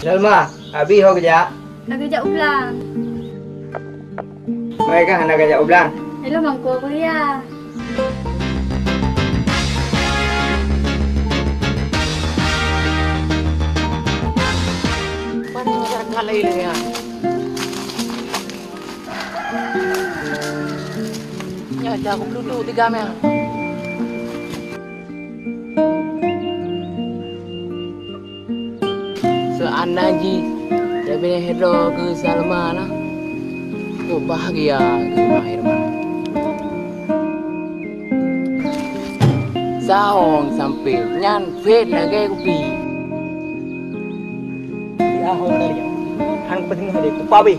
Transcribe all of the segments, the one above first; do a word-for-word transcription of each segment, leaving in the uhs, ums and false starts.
Salma, Abi ho geujak? Ka geujak u blang. Mereka hana geujak u blang. Hello, Mangku Kuliah. Mana masyarakat lain lagi, ha? Nyoe jak aku pelutut tiga mil. Seandai jih Tabineh droe keu Salma na, keu bahagia keu Bang Herman. Sahong sampé nyan phet lagèe kupi. Di ahong tadi, han kupeuteunoh deh, kupabeh.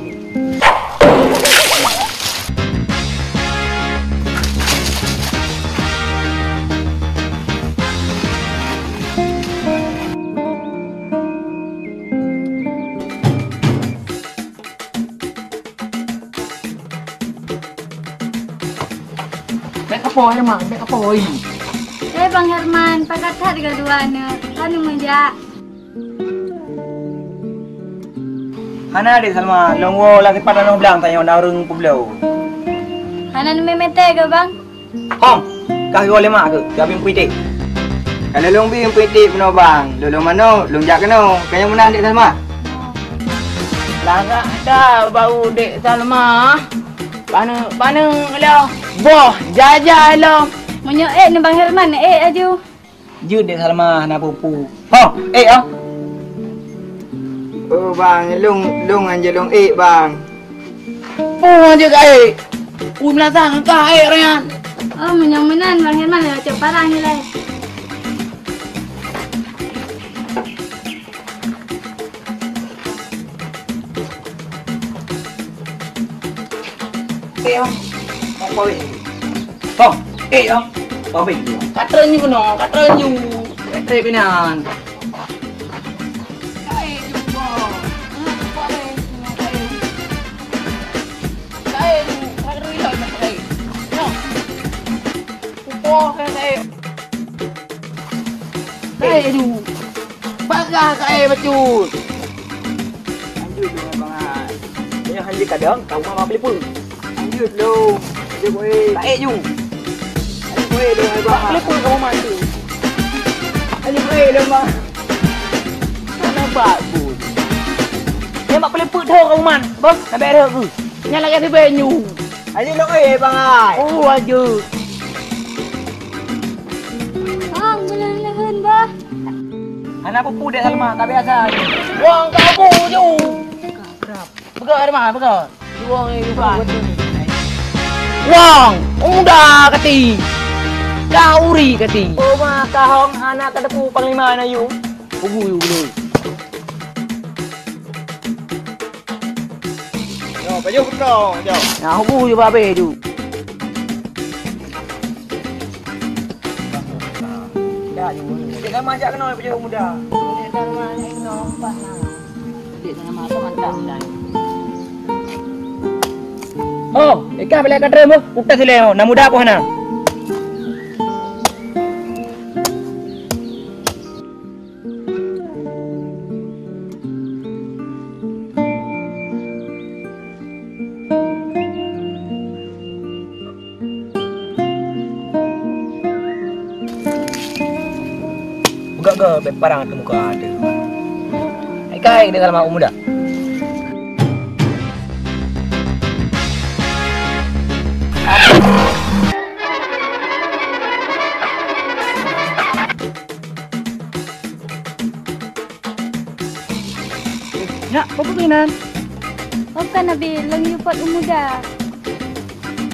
Bèk kapoh, Herman, bèk kapoh, ih. Eh, Bang Herman, pakat that geuh dua aneuk. Ka neumeujak. Hana, Dek Salma, lôn woe lam sipat nanoh blang tanyoe na ureueng peubloe. Hana neumè-mètè keu, Bang? Hom, kah geuwoe lé mak keuh, keu Abi meupritek. Ka lôn bi meupritek bunoe, Bang, lôn, lôn manoe, lôn jak keunoe. Ka nyang meunan, Dek Salma? Lagak that bak Dek Salma. Paneuk-paneuk lom, boh jajai lom. Meunyoe ék nibak Bang Herman, ék aju. Jeuet Dek Salma hana peue-peue. Ho, ék ah. Oh, Bang, lôn, lôn ngon jeuet lôn ék, Bang. Peue jeuet ka ék? Ui, meulasah ngon kah ék, Ryan. Oh, meunyoe meunan, Bang Herman, lôn cok parang ilèe. Eh, ah. Bang, bang, eh. Bang, eh, ah. Bang, eh. Kata nyu no, kata nyu. Kata binan. Kae nyu, bang. Ah, kae, kae. Kae nyu, kae nyu, kae. No. Upo kae, kae. Kae nyu. Bagah kae bacut. Lanjut dong, Abang, ah. Nyoe han jeuet kadang, ka uma bak peulipeu. Lanjut dong. Lanjut, boy. Kae nyu. Lanjut, boy, dong, Abang, ah. Bak peulipeu ka uma tu. Lanjut, boy, dong, Bang. Hana bagus. Nyan bak peulipeu tho ka uma, boh. Na bèk rhot ku. Nyan lagèe sibèe nyu. Lanjut, dong, eh, Bang, ai. Oh, lanjut. Bang, bulan leuheun, bah. Hana peue-peue Dek Salma, ka biasa. Wang ka bu ju. Peugah, Salma, peugah. Wang, eh, bukan. Wang, muda kati. Ka uri kati. Oh, ma, ka hong hana ka teupeu panglima na yu. Kubu yu dulu. Yo, pajoh putroe, yo. Nah, hubu ju babeh ju. Dah ju. Cek sama jak kena pajoh muda. Cek sama jak kena empat nah. Cek sama tu mantap muda. Oh, ikan bela kadre mu, utak sile, na muda apa na? Peugah ke bèk parang ateueh muka ateueh. Hai kai deungon mak muda. Nyak, peue keunan? Bukan, Abi, lôn yue pot u muda.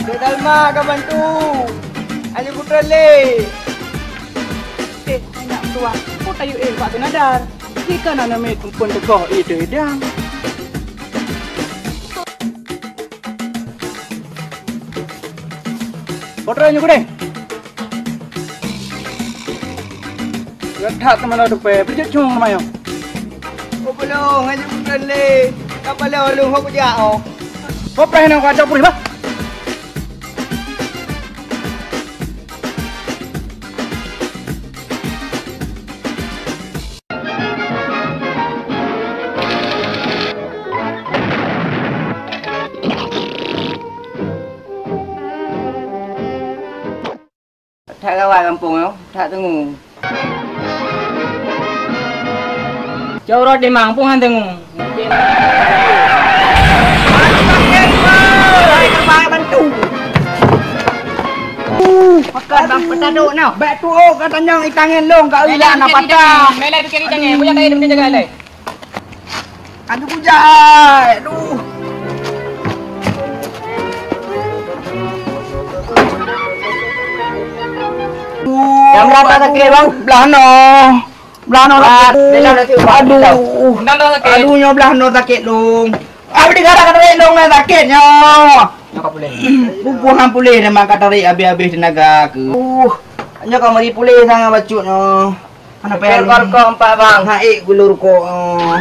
Dek Salma ka bantu. Ayo putra le. Eh, anak tua, kok tayu eh bak teunadar? Jika nana me tumpun tegoh itu idang. Putra nyu kudeh. Geudak teuma lôn teupe, beujeuet cong teuma nyoe. Oh, peulông, hana meuteun lé. Ka paloe lôn hok jak oh. Hok preh nyoe ka cok purih bah. Awak gampông nyoe that teungoh. Cok rot limang pun han teungoh. Hai, keubai bantu. Uh, makan bang petadok noh. Bèk tuok ka tanyong itangen long ka ulah na patah. Mele tu kiri tangan. Buya kai dem jaga lai. Aduh, kujai. Aduh. Nyang blah sakét, Bang? Blah noh. Blah noh sakét. Aduh. Aduh, nyoe blah noh sakét, Long. Abdi gara-gara long sakét nyoe. Nyoe ka puléh. Pupuhan puléh memang ka tarik habéh-habéh tenaga keuh. Uh, nyoe ka mari puléh sangat bacut nyoe. Hana payah. Rukok, rukok empat, Bang. Hana ék gulong rukok. Oh.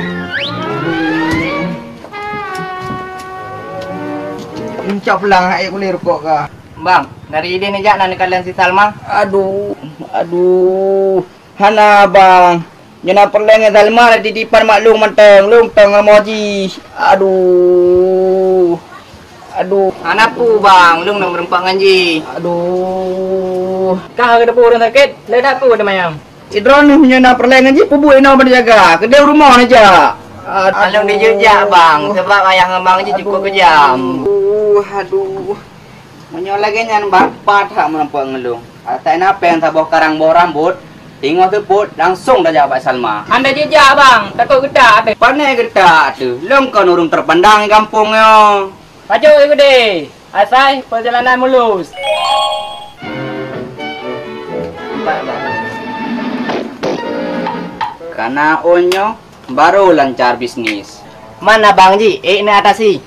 Encok pulang, hana ék gulong rukok kah? Bang, dari idéh neujak na neukalon si Salma. Aduh, aduh. Hana, Bang. Nyoe na peureulèe ngon Salma di dipan mak long mantong. Long tong rumoh jih. Aduh. Aduh. Hana peue, Bang. Long na meureumpok ngon jih. Aduh. Kah ka teupeu ureueng sakét, lé that peue teuma nyang. Droeneuh nyoe na peureulèe ngon jih peubuet inoe bak jaga. Keudéh rumoh neujak. Aduh. Along dijak, Bang, sabab ayah ngon bang jih cukôp keujam. Aduh, aduh. Meunyoe lagèe nyan, Bang, pat that meureumpok ngon lôn. Asai na péng saboh karang boh rambôt, teungoh seupôt langsong tajak bak Salma. Hana jijak, Bang, takot geutak. Pane geutak teuh, lôn kon ureueng teupandang di gampông nyoe. Pajoh geude, asai peurjalanan mulus. Kana ôn nyoe barô lancar bisnis. Man abang jih, ék na atasi.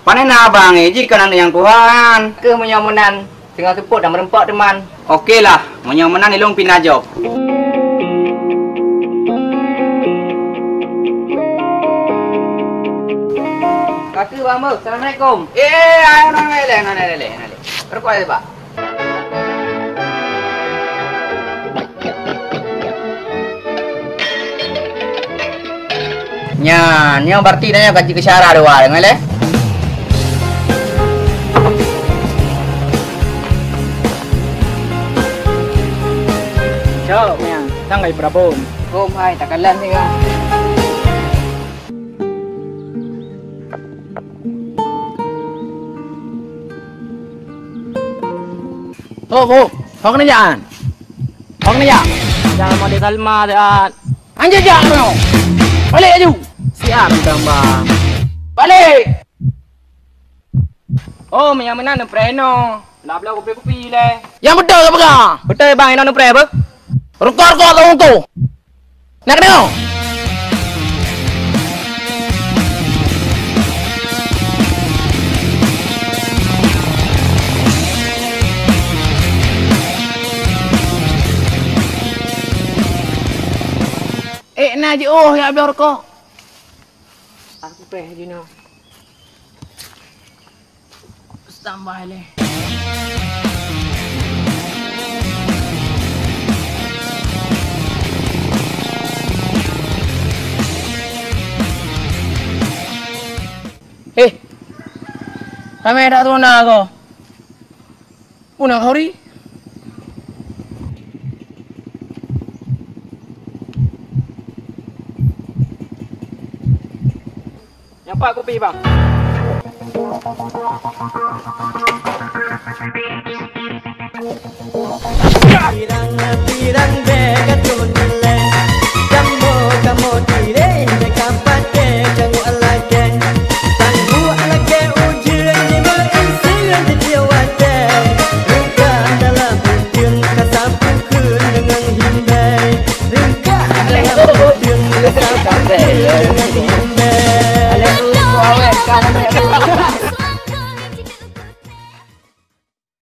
Pane na abang, eh, jih kon aneuk nyang tuha nyan. Keuh meunyoe meunan, singoh seupôt dan meureumpok teuma. Oke lah, meunyoe meunan ilôn pih na jaweueb. Ka keuh, Bang, beuh. Assalamualaikum. Eh, ayo, nang leleh, nang leleh, nang leleh. Rukok aja, Pak. Nyan, nyoe berarti nyoe ka jikeusyara dua deungon lé. Cok, nyan, tang ai Prabon. Hom hai, takalan singa. Hop, hop. Hok ni jan. Hok ni jan. Jangan mau di Salma jan. Anjay jak no. Balik laju. Siap tambah. Balik. Oh, meunyo meunan neupreh no. Nak bloe kupi-kupi lé. Nyang beutôi ka peugah. Beutôi bang, inoe neupreh beuh. Rukok-rukok tau tu. Nak kena. Eh, na jiôh ya bloe rukok. Aku peh jinoe. Tambah lé. Eh, ramé dak tuna ko. Puna kau ri? Nyang pat kupi, bang.